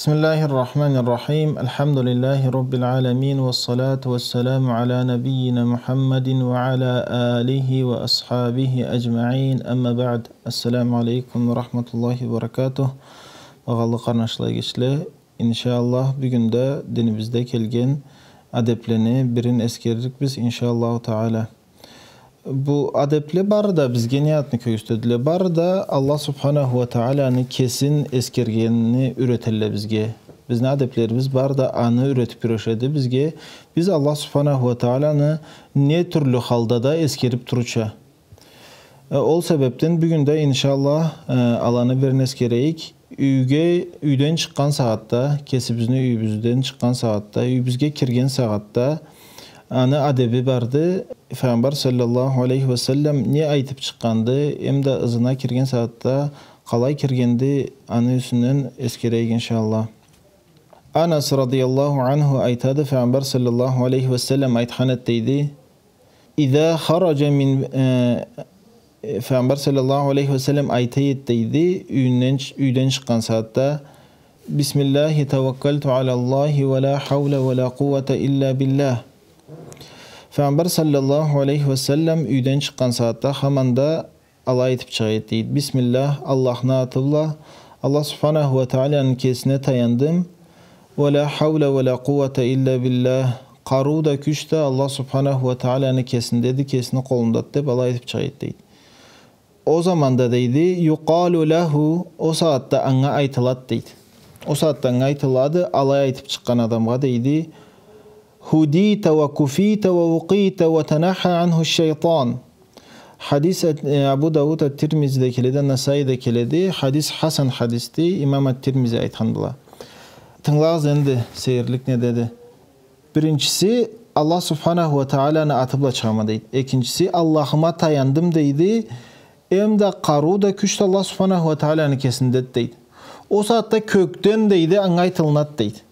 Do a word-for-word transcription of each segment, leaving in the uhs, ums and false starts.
بسم الله الرحمن الرحيم. الحمد لله رب العالمين، والصلاة والسلام على نبينا محمد وعلى آله وأصحابه أجمعين. أما بعد. السلام عليكم ورحمة الله وبركاته. Багъалы къарнашла, эгечле, иншаАллах, бюгюн да динибизде келген адеплени бирин эсгеририкбиз, иншаАллаху Таала. Бу адепле бары да бизге не затны кёргюзтедиле? Бары да Аллах Субханаху уа Тааланы кесин эсгергенни юретелле бизге. Бизни адеплерибиз бары да аны юретип юрешеди бизге. Биз Аллах Субханаху уа Тааланы не тюрлю халда да эсгерип турурча. Э, ол себепден бюгюн да, иншаАллах, э, аланы бирин эсгерейик. Юйге, юйден чыкъгъан сагъатда, кесибизни юйюбюзден чыкъгъан сагъатда, юйюбюзге кирген сагъатда, аны адеби барды. Файгъамбар саллаллаху алейхи уа саллам не айтып чыкъгъанды, эм да ызына кирген сагъатда къалай киргенди, аны юсюнден эсгерейик, иншаАллах. Анас радыяллаху анху айтады, Файгъамбар саллаллаху алейхи уа саллам айтхан эди, дейди, إذا خرج من, э, Файгъамбар саллаллаху алейхи уа саллам айта эди, дейди, юйюнден чы-, юйден чыкъгъан сагъатда: بسم الله توكلت على الله ولا حول ولا قوة إلا بالله. Файгъамбар саллаллаху алейхи уа саллам юйден чыкъгъан сагъатда хаманда алай айтып чыгъа эди, дейди: Бисмиллях, Аллахны аты бла, Аллах Субханаху уа Тааланы кесине таяндым. ولا حول ولا قوة إلا بالله. Къарыу да, кюч да Аллах Субханаху уа Тааланы кесиндеди, кесини къолундады, деп алай айтып чыгъа эди, дейди. Ол заманда, дейди, يقال له, ол сагъатда анга айтылады, дейди. Ол сагъатда анга айтылады, алай айтып чыкъгъан адамгъа, дейди: هديت وكفيت ووقيت وتنحى عنه الشيطان. Хадис, э, Абу Дауд ат-Тирмизиде келеди, Насаиде келеди. Хадис хасан хадисди, имам ат-Тирмизи айтхандыла. Тынгылагъыз энди, сейирлик недеди. Биринчиси, Аллах Субханаху уа Тааланы аты бла чыгъама, дейди. Экинчиси, Аллахыма таяндым, дейди. Эм да къарыу да, кюч да Аллах Субханаху уа Тааланы кесиндеди, дейди. Ол сагъатда кёкден, дейди, анга айтылынады, дейди.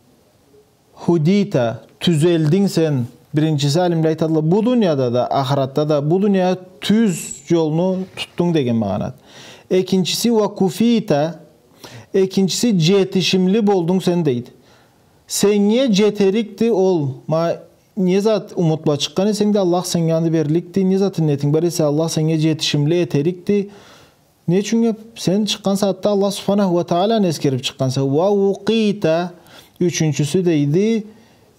هديت, тюзелдинг сен. Биринчиси, алимле айтадыла, бу дунияда да, ахыратда да, бу дуния тюз джолну тутдунг деген магъанады. Экинчиси, وكفيت, экинчиси, джетишимли болдунг сен, дейди. Сеннге джетерикди ол. Ма не зат умут бла чыкъгъан эсенг да, Аллах сеннге аны берликди. Не зат иннетинг бар эсе, Аллах сеннге джетишимли этерикди. Не ючюннге? Сен чыкъгъан сагъатда Аллах Субханаху уа Тааланы эсгерип чыкъгъанса. ووقيت, ючюнчюсю, дейди,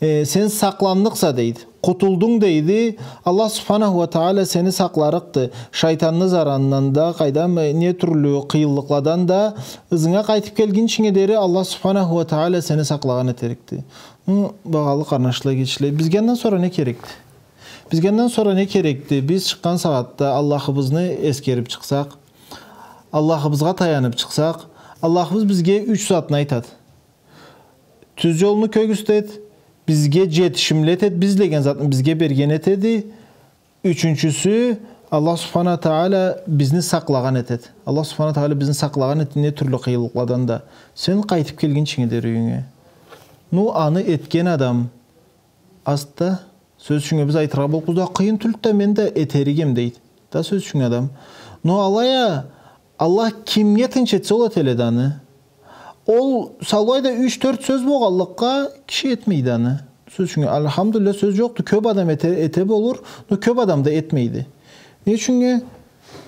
э, сен сакъланныкъса, дейди. Къутулдунг, дейди. Аллах Субханаху уа Таала сени сакъларыкъды. Шайтанны заранындан да, къайдам, э, не тюрлю къыйынлыкъладан да, ызынга къайтып келгинчинге дери Аллах Субханаху уа Таала сени сакълагъан этерикди. Хы, багъалы къарнашла, эгечле, бизге андан сора не керекди? Бизге андан сора не керекди? Биз чыкъгъан сагъатда Аллахыбызны эсгерип чыкъсакъ, Аллахыбызгъа таянып чыкъсакъ, Аллахыбыз бизге юч затны айтады. Тюз джолну кёргюзтеди, бизге джетишимли этеди, биз излеген затны бизге берген этеди. Ючюнчюсю, Аллах Субхана Таала бизни сакълагъан этеди. Аллах Субхана Таала бизни сакълагъан этеди не тюрлю къыйынлыкъладан да. Сен къайтып келгинчинге дери юйюнге. Ну, аны этген адам, аста, сёз ючюннге биз айтыргъа боллукъбуз да, къыйын тюлдю да, мен да этерик эдим, дейди. Да сёз ючюннге адам. Но алай а, Аллах кимге тынч этсе, ол этеледи аны. Ол саулай да юч-тёрт сёз болгъанлыкъгъа киши этмейди аны. Сёз ючюннге, альхамдулиллях, сёз джокъду. Кёп адам эте, эте болур, но кёп адам да этмейди. Не ючюннге?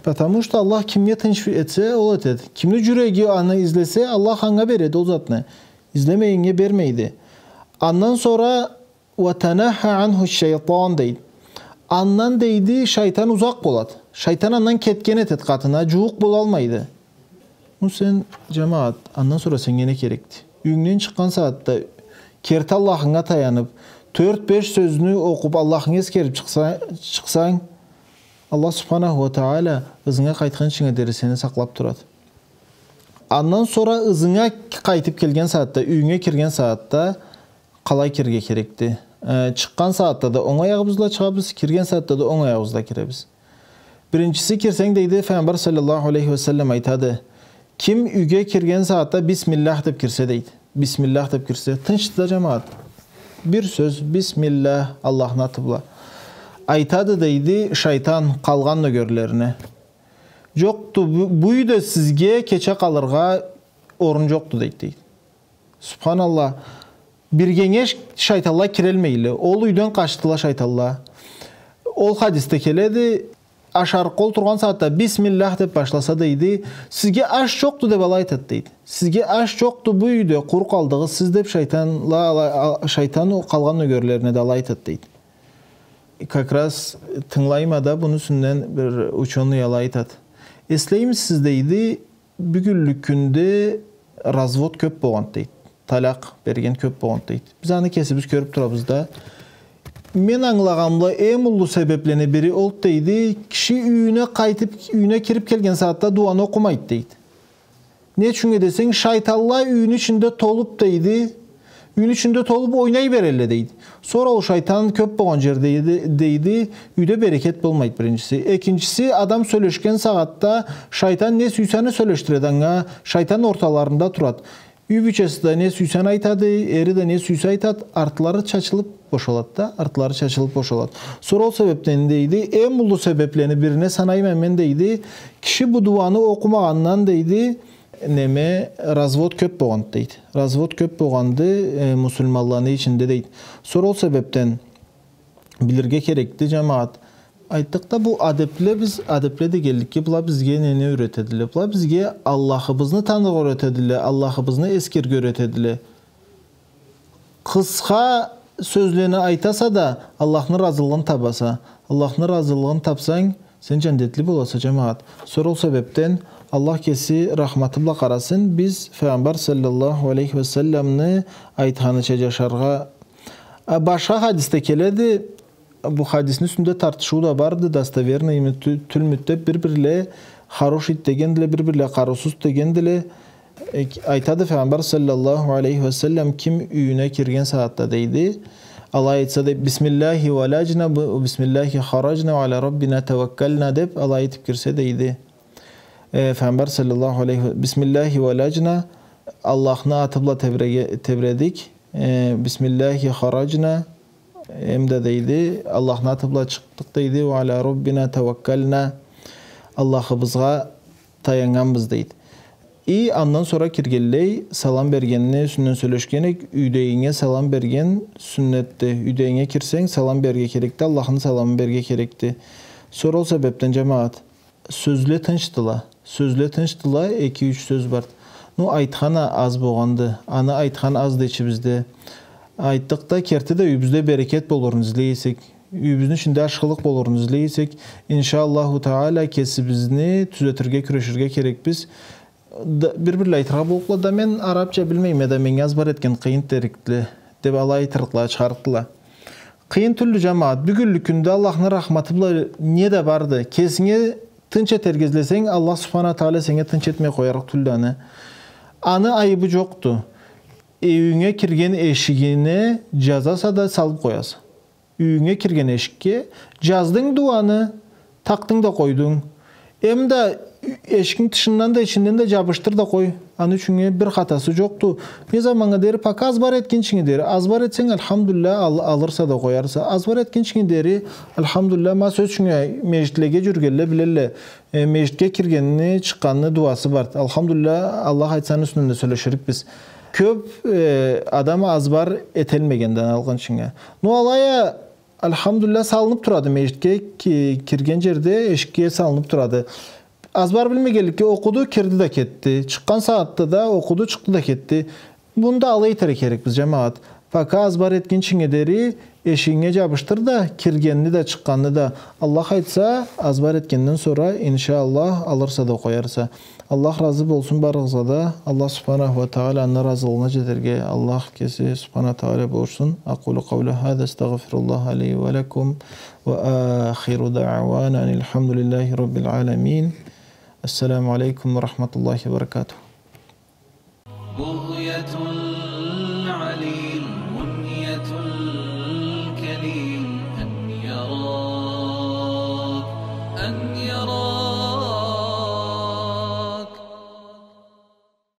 Потому что Аллах кимге тынч этсе, ол этеди. Кимни джюреги аны излесе, Аллах анга береди ол затны. Излемегеннге бермейди. Андан сора وتنحى عنه الشيطان дейди. Андан, дейди, шайтан узакъ болады. Шайтан андан кетген этеди къатына, джууукъ болалмайды. Ну сен, джамагъат, андан сора сеннге не керекди? Юйюнгден чыкъгъан сагъатда керти Аллахынга таянып, тёрт-беш сёзню окъуп, Аллахынгы эсгерип чыкъса-, чыкъсанг, Аллах Субханаху уа Таала ызынга къайтхынчынга дери сени сакълап турады. Андан сора ызынга къайтып келген сагъатда, юйюнге кирген сагъатда, къалай кирирге керекди? Э, чыкъгъан сагъатда да онг аягъыбыз бла чыгъабыз, кирген сагъатда да онг аягъыбыз бла киребиз. Биринчиси, кирсенг, дейди, Файгъамбар саллаллаху алейхи уа саллам айтады: Ким юйге кирген сагъатда «Бисмиллях» деп кирсе, дейди. «Бисмиллях» деп кирсе, тынчды да, жамагъат. Бир сёз, «Бисмиллях», Аллахны аты бла. Айтады, дейди, шайтан къалгъан нёгерлерине: «Жокъду, бу, бу юйде сизге кече къалыргъа орун жокъду», дейди, дейди. Субханаллах. Биргенге ш-, шайтанла кирелмейле. Ол юйден къачдыла шайтанла. Ол хадисде келеди, ашарыкъ олтургъан сагъатда «Бисмиллях» деп башласа, дейди, сизге аш жокъду деп алай айтат, дейди. Сизге аш жокъду, бу юйде къуру къалдыгъыз сиз деп шайтанла, ала-, а-, шайтан къалгъан нёгерлерине да алай айтат, дейди. Как раз тынгылайма да, муну юсюнден бир учёный алай айтат. Эслеймисиз, дейди, бюгюнлюк кюнде развод кёп болгъанды, дейди. Талакъ берген кёп болгъанды, дейди. Биз аны кесибиз кёрюп турабыз да. Мен ангылагъанымда, эм уллу себеплени бири олду, дейди, киши юйюне къайтып, юйюне кирип келген сагъатда дуаны окъумайды, дейди. Не ючюннге десенг, шайтанла юйню ичинде толуп, дейди, юйню ичинде толуп ойнай берелле, дейди. Сора ол шайтан кёп болгъан жерде, дейди, дейди, юйде берекет болмайды, биринчиси. Экинчиси, адам сёлешген сагъатда шайтан не сюйсе аны сёлешдиреди анга, шайтан орталарында турады. Юй бийчеси да не сюйсе аны айтады, эри да не сюйсе айтады, артлары чачылып бошалады да, артлары чачылып бошалады. Сора ол себепден, дейди, эм уллу себеплени бирине санайма мен, дейди, киши бу дуаны окъумагъандан, дейди, неме, развод кёп болгъанды, дейди. Развод кёп болгъанды, э, муслиманланы ичинде, дейди. Сора ол себепден билирге керекди, жамагъат. Айтдыкъ да, бу адепле, биз адепле дегенликге, была бизге нени юретедиле? Была бизге Аллахыбызны таныргъа юретедиле, Аллахыбызны эсгерирге юретедиле. Къысха сёзлени айтаса да, Аллахны разылыгъын табаса. Аллахны разылыгъын тапсанг, сен жаннетли боласа, жамагъат. Сора ол себепден Аллах кеси рахматы бла къарасын, биз Файгъамбар саллаллаху алейхи ва салламны айтханыча жашаргъа. А, башха хадисде келеди, бу хадисни юсюнде тартышыу да барды, достоверныйми, тю-, тюлмюдю деп, бир-бирле хороший дегендиле, бир-бирле къарыусуз дегендиле. Э, айтады Файгъамбар саллаллаху алейхи ва саллам, ким юйюне кирген сагъатда, дейди, алай айтса, дейди, «Бисмиллахи валажна, бу-, бисмиллахи харажна, ва аля Раббина таваккална», деп, алай айтып кирсе, дейди. Э, Файгъамбар саллаллаху алейхи ва, «Бисмиллахи валажна», Аллахны аты бла тебреге-, тебредик. Э, «Бисмиллахи харажна», эмда, дейди, Аллахны аты бла чыкъдыкъ, дейди, «Ва аля Раббина таваккална», Аллахыбызгъа таяннганбыз, дейди. И андан сора киргенлей, салам бергенни юсюнден сёлешген эдик, юйдегинге салам берген сюннетди. Юйдегинге кирсенг, салам берирге керекди, Аллахны саламын берирге керекди. Сора ол себепден, жамагъат, сёзле тынчдыла. Сёзле тынчдыла, эки-юч сёз барды. Ну, айтхан а аз болгъанды. Аны айтхан азды ичибизде. Айтдыкъ да, керти да, юйюбюзде берекет болурун излей эсек, юйюбюзню ичинде ашхылыкъ болурун излей эсек, иншаАллаху Тагъала, кесибизни тюзетирге кюреширге керекбиз. Да, бир-бирле айтыргъа боллукъла да, мен арабча билмейме да, меннге азбар этген къыйын дерикдиле, деп алай айтырыкъла, чыгъарыкъдыла. Къыйын тюлдю, жамагъат. Бюгюнлюк кюнде Аллахны рахматы бла не да барды. Кесинге тынч этерге излесенг, Аллах Субхана Тагъала сеннге тынч этмей къоярыкъ тюлдю аны. Аны айыбы жокъду. Юйюнге кирген эшигине жазаса да, салып къояса. Юйюнге кирген эшикге жаздынг дуаны, такъдынг да къойдунг. Эмда эшикни тышындан да, ичинден да жабышдыр да къой. Аны ючюн бир хатасы жокъду. Не заманнга дери, пока азбар этгинчинге дери. Азбар этсенг, альхамдулиллях, ал-, алырса да къоярса. Азбар этгинчинге дери, альхамдулиллях, ма сёз ючюн, межитлеге жюрюгенле билелле. Э, межитге киргенни, чыкъгъанны дуасы барды. Альхамдулиллях, Аллах айтса, аны юсюнден да сёлеширикбиз. Кёп, э, адам азбар этелмегенди алгъынчынга. Ну, алай а, альхамдулиллях, салынып турады, межитге ки-, кирген жерде эшикге салынып турады. Азбар билмегенликге окъуду, кирди да кетди. Чыкъгъан сагъатда да окъуду, чыкъды да кетди. Муну да алай этерге керекбиз, жамагъат. Пока азбар этгинчинге дери эшигинге жабышдыр да, киргенни да, чыкъгъанны да. Аллах айтса, азбар этгенден сора, иншаАллах, алырса да къоярса. Аллах разы болсун барыгъызгъа да. Аллах Субханаху ва Тагъаланы разылыгъына жетерге Аллах кеси Субханаху ва Тагъала буюрсун. أقول قولي هذا، أستغفر الله لي ولكم، وآخر دعوانا أن الحمد لله رب العالمين. السلام عليكم ورحمة الله وبركاته. بغية